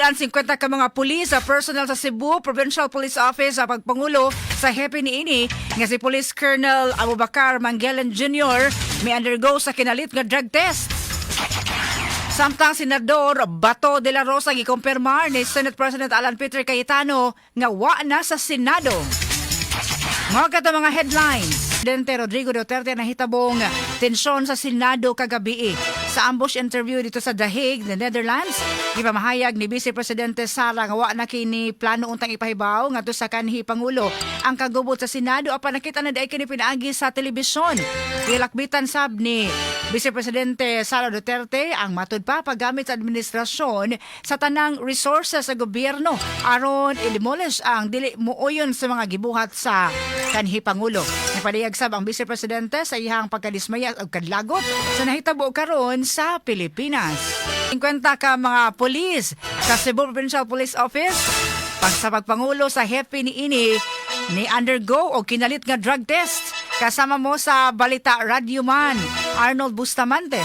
Gipadaan 50 ka mga pulis sa personnel sa Cebu Provincial Police Office sa pagpangulo sa hepe niini nga si Police Colonel Abubakar Mangelen Jr. may undergo sa kinalit nga drug test. Samtang Senador Bato de la Rosa gikumpirmar ni Senate President Alan Peter Cayetano nga wa na sa Senado. Mga kato mga headlines. Presidente Rodrigo Duterte nahitabong tensyon sa Senado kagabi. Sa ambush interview dito sa The Hague, the Netherlands, gipamahayag ni Vice Presidente Sara nga wa na kini plano untang ipahibaw ngadto sa kanhi Pangulo ang kagubot sa Senado, apan nakita na diay kini pinaagi sa telebisyon. Gilakbitan sab ni Vice Presidente Sara Duterte ang matud pa paggamit sa administrasyon sa tanang resources sa gobyerno aron i-demolish ang dili muuyon sa mga gibuhat sa kanhi Pangulo. Napadayag sab ang Vice Presidente sa iyang pagkadismaya ug kadlagot sa nahitabo karon sa Pilipinas. 50 ka mga pulis sa Cebu Provincial Police Office pag sa pagpangulo sa hepe niini ni undergo og kinalit nga drug test. Kasama mo sa Balita Radyoman, Arnold Bustamante.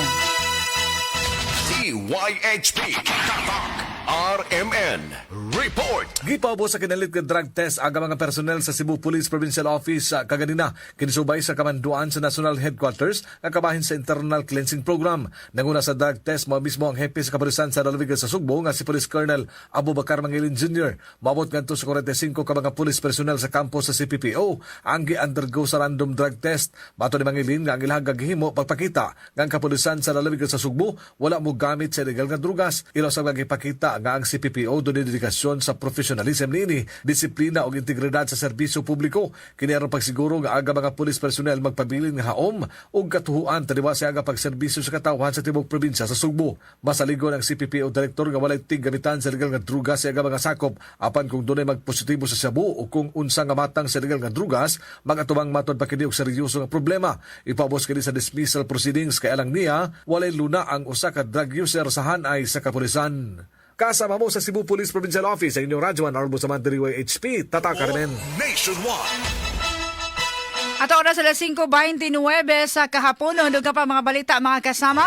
DYHP Tatak RMN Report. Gipaubos sa kinalit nga drug test ang mga personnel sa Cebu Police Provincial Office sa kaganina, kinisubay sa kamanduan sa National Headquarters nga kabahin sa Internal Cleansing Program. Nanguna sa drug test mao mismo ang hepe sa kapulisan sa lalawigan sa Sugbo nga si Police Colonel Abubakar Mangilin Jr. Maabot ngadto sa 45 ka mga police personnel sa kampo sa CPPO ang gi-undergo sa random drug test. Mato ni Mangilin nga ang ilang gihimo pagpakita nga ang kapulisan sa lalawigan sa Sugbo wala mo gamit sa illegal nga drugas. Ila sa gipakita nga ang CPPO dunay dedikasyon sa professionalism niini, disiplina ug integridad sa serbisyo publiko. Kini aron pagsiguro nga aga mga pulis personnel magpabilin nga haom ug katuhuan taliwa sa aga pagserbisyo sa katawhan sa tibuok probinsya sa Sugbo. Masaligon ang CPPO director nga walay tiggamitan sa illegal nga drugas sa aga mga sakop, apan kung dunay magpositibo sa shabu o kung unsa nga matang sa illegal nga drugas, magatubang matod pa kini og seryoso nga problema. Ipaubos kini sa dismissal proceedings kay alang niya walay luna ang usa ka drug user sa hanay sa kapulisan. Kasama mo sa Cebu Police Provincial Office ang inyong radyo, Arnold Bustamante, DYHP, Tatak RMN. Nationwide. At oras alas 5:29 sa kahaponon, duga pa mga balita, mga kasama.